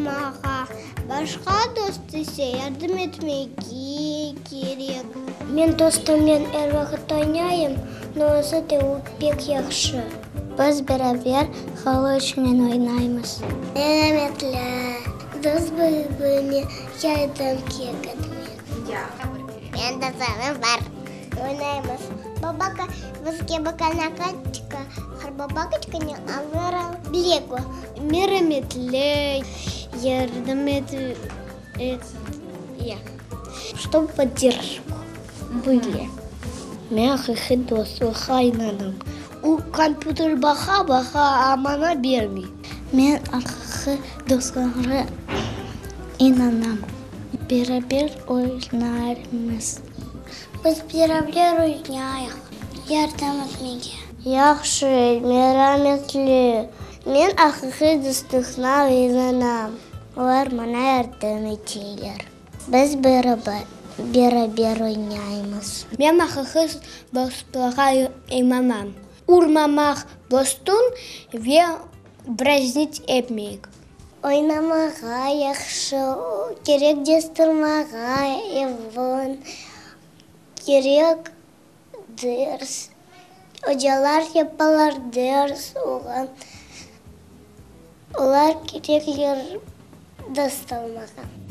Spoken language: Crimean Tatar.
Baqmağa, başqa dost ise yardım etmege kerek. Men dostumnen er vaqıt oynayım, no özü de o pek yahşı. Biz beraber halıçnen oynaymız. Merametli, dost bir-birine yardım kerek etmek. Menim dostlarım bar, oynaymız. Babaka bizge bakanaqaçka, harbabakaçkanen alırım lego. Merametli, yardım et, ya. Çtob podderjku bıli. Men aqiqiy dostluqqa inanam. O, kompyuter baqa, baqa, a maña bermey. Men aqiqiy dostluqqa inanam. Beraber oynaymız. Biz beraber oynayıq. Yardım etmege. Yahşı, merametli. Men aqiqiy dostluqqa inanam. Olar maña yardım eteler. Biz beraber oynaymız. Men aqiqiy dostluqqa inanam. Urmamaq dostun ve draznit etmeyik. Oynamağa yahşı, kerek cestirmağa evin, kerek ders, ocalar yapalar ders oğan, olar kerekler dost olmağa.